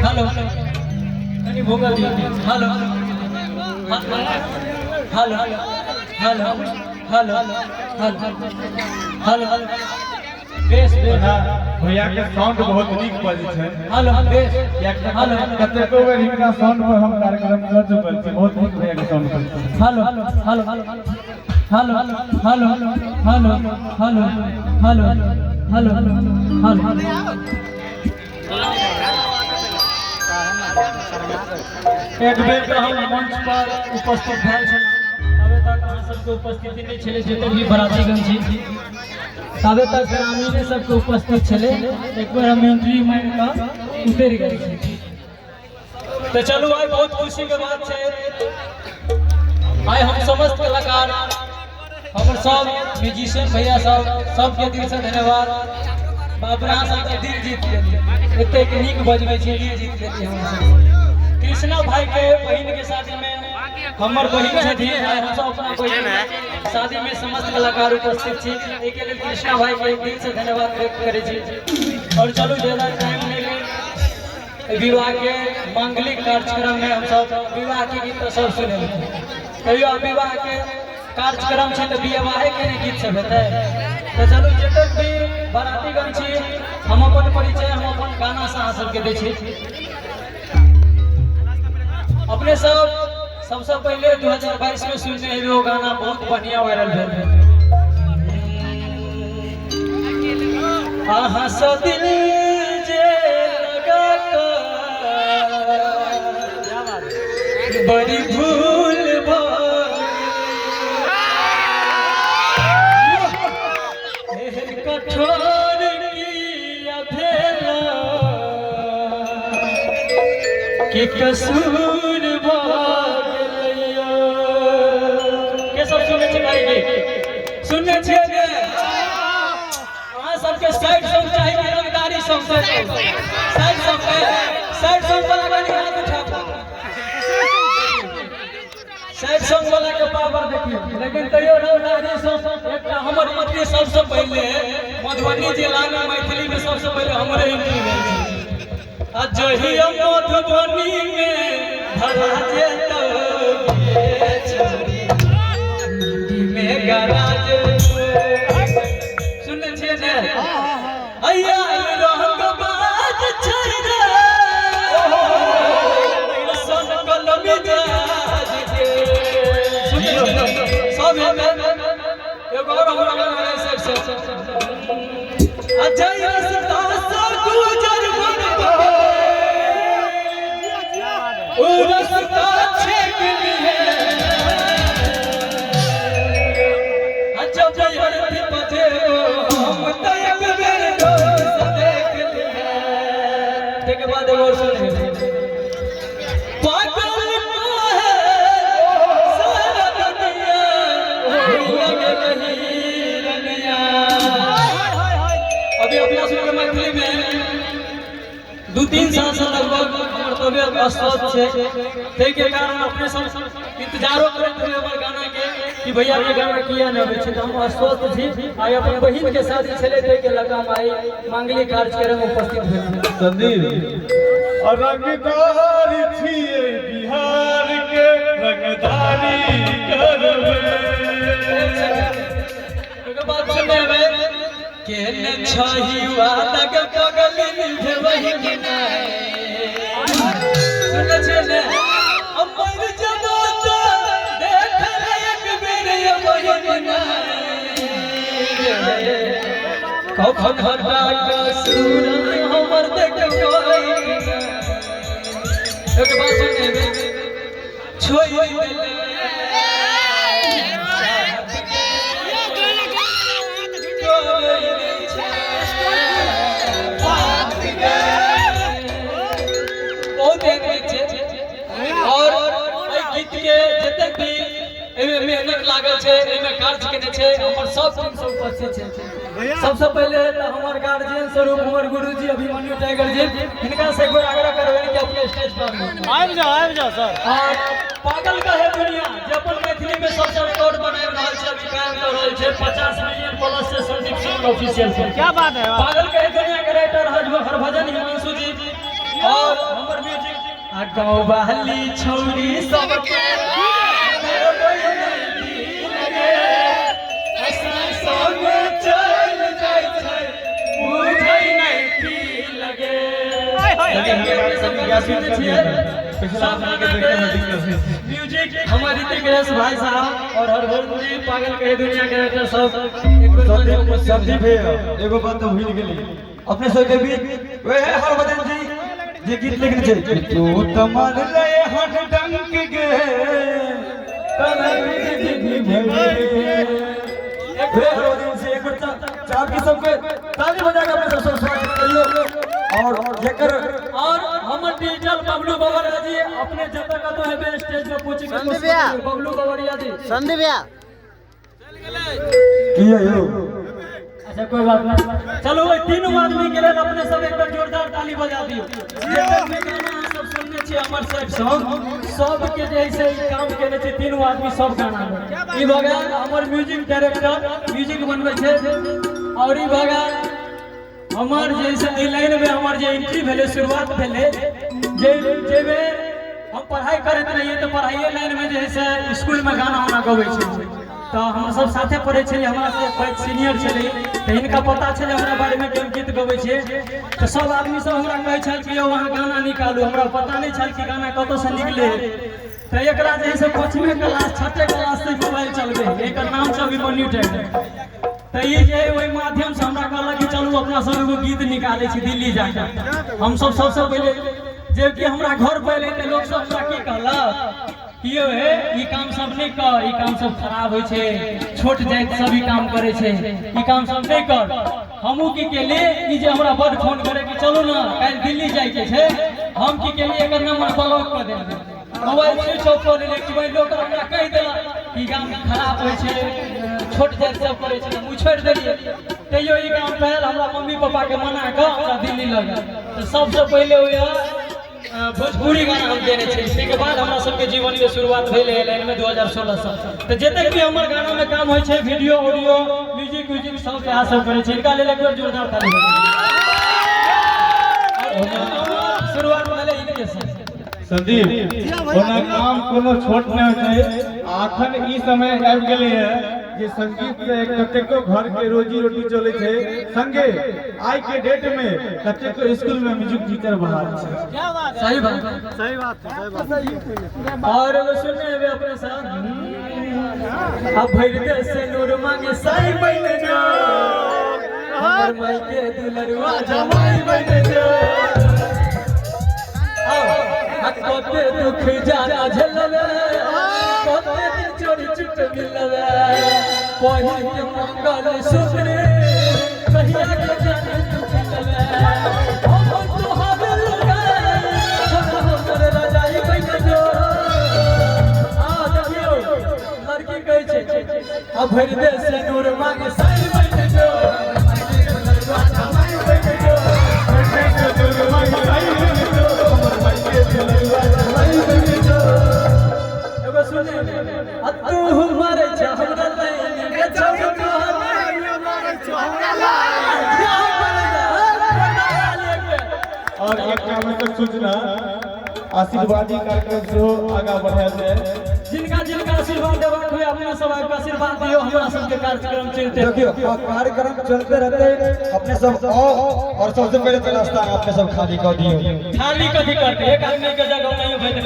Hello कनी भोगल दियौ। Hello hello hello hello hello hello hello बेस बेस। भैया के साउंड बहुत नीक बजै छै। हेलो बेस। कियाकि हेलो कतेको बेर हिनका साउंड पर हम कार्यक्रम कर चुकल छी, बहुत नीक भैया के साउंड बजै छै। Hello hello hello hello hello hello hello hello hello. एक बेर तऽ हम मंच पर उपस्थित भेल छलहुँ, ताबे तक अहाँ सबके उपस्थिति नहि छलै। जतेक भी बरातीगण छी, ताबे तक ग्रामीणे सबके उपस्थित छलै। एक बेर हम एंट्री मारि कऽ उतरि गेल छी। तऽ चलू, आइ बहुत खुशीके बात छै। आइ हम समस्त कलाकार, हमर सब म्यूजिशियन भैया सब, सबके दिल से धन्यवाद। बाप रे, अहाँ सब तऽ दिल जीत लेली, एतेक नीक बजबै छी, दिल जीत लेली हमर सब। कृष्णा भाई के बहिन के शादी में, हमर बहिन छथिन, आइ हमसब अपना बहिन के शादी में समस्त कलाकार उपस्थित छी। एहिके लेल कृष्णा भाई के दिल से धन्यवाद व्यक्त करै छी। और चलू, ज्यादा टाइम नहि ली। विवाह के मांगलिक कार्यक्रम में हमसब विवाह के गीत तऽ सब सुने, कहियो आब विवाह के कार्यक्रम छै तऽ विवाहे के ने गीत सब हेतै। तऽ चलू, जतेक भी बारातीगण छी, हम अपन परिचय हम अपन गाना से अहाँ सबके दै छी। अपने सब सबसे पहिले 2022 में सुनने हेबै, ओ गाना बहुत बढ़िया वायरल भेल रहै। अहाँ सँ दिल जे लगा कऽ बड़ी भूल भऽ एहन कठोर किया भेला कि कसूर भऽ गेलैया। के सब सुनै छी भाई गीत? सुनने छियै ने? अहाँ सबके साइड सॉन्ग चाही कि रंगदारी song? Side song, side song वाला कनि हाथ उठाउ। साइड सॉन्ग वाला के पावर देखियौ, लेकिन तैयो रंगदारी सॉन्ग एकटा हमर एंट्री सबसे पहिले मधुबनी जिला में मैथिली में सबसे पहिले हमरे एंट्री भेल छै। आ जहिया मधुबनी में धरा जेतौ गे छौरी, में गराज। सुनने छियै ने? अय्या रंग बाज छै रे सन कलमी जाज के। सुनने छियै? सब हेतै। एगो और हमरा गाना रहै सब से। अजय रस्ता से गुजर बनबे, ओ रस्ता छेक लिए। जब अर्थी बजेबो हम तऽ एक बेर दोस्त देख लिए। ताहिके बाद एगो और सुन। पागल कहे सारा दुनिया, लगे नहीं रनिया। अभी अपना सबके मैथिली में 2-3 साल से लगभग हमर तबियत अस्वस्थ छै, ताहिके कारण अपने सब इंतजारो करैत रहे हमर गाना के कि भैया के गाना किया नहि अबै छै। तऽ हम अस्वस्थ छी। आइ अपन बहिन के शादी छलै, ताहिके लऽ कऽ हम आइ मांगलिक कार्यक्रम उपस्थित भेल। संदीप, रंगदार छियै बिहार के, रंगदारी करबै। ओकर बाद सुनने हेबै, केने छही वादा के पगली निभेबही कि नहि? सुनने छियै ने? अमर जबो तऽ देख ले एक बेर अबही कि नहि। कखन हटा कऽ सूरत हमर देखबै कि नहि? एक बात सुनने हेबै, छोड़ि देले चाहत के कोई नहि छै बात गे। बहुत एहन गीत छै और एहि गीत के जतेक भी एहिमे मेहनत लागल छै, एहिमे कार्य केने छै, हमर सब टीम सब उपस्थित छै। सबसे पहिले तऽ हमर गार्जियन स्वरूप हमर गुरुजी अभिमन्यु टाइगर जी, हिनका से एक बेर आग्रह करबनि कि अपने स्टेज पर आबी। आबि जाओ, आबि जाओ सर। और पागल कहे दुनिया, जे अपन मैथिली में सबसे रिकॉर्ड बना रहल छै, अभी कायम कर रहल छै, 50 मिलियन प्लस से संदीप सिंह ऑफिशियल से। क्या बात है, वाह। पागल कहे दुनिया के राइटर हरभजन हिमांशु जी और हमर आ गाँव वाली छौरी सबके चल जाइ छै बुझै नहि की लगे। म्यूजिक हमारे ऋतिक रस भाई साहब और हरभजन जी पागल कहे दुनिया के एक्टर सब एक बेर संदीप भैया एगो बात तो भूल गेली अपने सबके बीच वह है हरभजन जी जे गीत लिखने छै कि तू त मरले हट डंक गे हरभजन जी एक बेर चाप की सबके ताली बजा के अपने सब स्वागत करियो। और जेकर और हमर डिजिटल बबलू बबरिया जी अपने जतऽ कतौ हेबै स्टेज पर पहुँच के संदीप भैया। बबलू बबरिया जी। संदीप भैया की यौ अच्छा कोई बात नहीं, चलो ओहि तीनू आदमी के लेल अपने सब एक बेर जोरदार ताली बजा दियौ। जतेक भी गाना अहाँ सब सुनने छियै हमर सब सॉन्ग सबके जे है से ई काम केने छै तीनू आदमी सब गाना में। ई भऽ गेल हमर म्यूजिक डायरेक्टर म्यूजिक बनबै छै और ई भऽ गेल हमर जे से एहि लाइन में हमर जे एंट्री भेलै शुरुआत भेलै जे जेबे हम पढ़ाई करैत रहियै तऽ पढ़ाइए लाइन में जे है से स्कूल में गाना उना गबै छलियै तऽ हम सब साथे पढ़ै छलियै, हमरा से पैघ सीनियर छलै तऽ हिनका पता छलै हमरा बारे में कि हम गीत गबै छियै तऽ सब आदमी सब हमरा कहै छल कि यौ अहाँ गाना निकालू, हमरा पता नहि छल कि गाना कतऽसँ निकले तऽ एकरा जे है से 5वीं क्लास 6ठी क्लास से मोबाइल चलबै है, एकर नाम छै अभिमन्यु टैगोर। तऽ ई जे है ओहि माध्यम से हमरा कहलक कि चलू अपना सब एगो गीत निकालै छी दिल्ली जाके। हम सब सबसँ पहिले जे कि हमरा घर पर एलै तऽ लोक सब हमरा की कहलक कि यौ हे ई काम सब नहि कर, ई काम सब खराब होइ छै, छोट जाति सब ई काम करै छै, ई काम सब नहि कर। हमहूँ की केलियै ई जे हमरा बड फोन करे कि चलू ने काल्हि दिल्ली जाइके छै, हम की केलियै एकर नंबर ब्लॉक कऽ देलियै, मोबाइल स्विच ऑफ कऽ देलियै कि भाई लोक हमरा कहि देलक कि काम खराब होइ छै, छोट जाति सब करै छै, हम छोड़ि देलियै। तैयो ई काम भेल हमरा मम्मी पापाके मना कऽ हमरा दिल्ली लऽ गेल तऽ सबसँ पहिले होइए भोजपुरी गाना हम देने छी। ताहिके बाद हमरा सबके जीवन के शुरुआत भेलै लाइन में 2016 से। तऽ जतेक भी हमर गाना में काम होइ छै वीडियो ऑडियो म्यूजिक व्यूजिक सब इएह सब करै छै, हिनका लेल एक बेर जोरदार ताली। शुरुआत भेलै हिनके से। संदीप ओना काम कोनो छोट नहि होइ छै, अखन ई समय आबि गेलै है जे संगीत से कतेको घर के रोजी रोटी चलै छै, संगे आइ के डेट में कतेको स्कूल में म्यूजिक टीचर बहाल छै। सही बात, सही बात, सही बात। और एगो सुनने हेबै अपने सब अब भरि दे से नूर मांगे साई बन जो हमर माई के दुलरुआ जमाई बन जो आ कते दुख जाना झेलबे कते दिन चोरी चुट मिलबे पहिल के मंगल सूत्र कहिया के जाने दुख मिलबे हम तोहार लुगाई हमर रजाई बन जो। आ देखियौ लड़की कहै छै आ भरि दे से नूर मांगे साई बन जो एगो सुने आ तू मारै छै हमरा लाइन के छोड़ तू मारै छै हमरा लाइन। और एक आवश्यक सूचना आशीर्वादी कार्यक्रम सेहो आगाँ बढ़ायल जाय। जिनका जिनका आशीर्वाद देबाक हुए अपना सब आबि कऽ आशीर्वाद दियौ, हमरा सबके कार्यक्रम चलते। देखियो कार्यक्रम चलते रहते अपने सब आओ और सबसे पहले तो रास्ता अपने सब खाली कर दियो। खाली कथी करते, एक आदमी के जगह नहीं भेटै।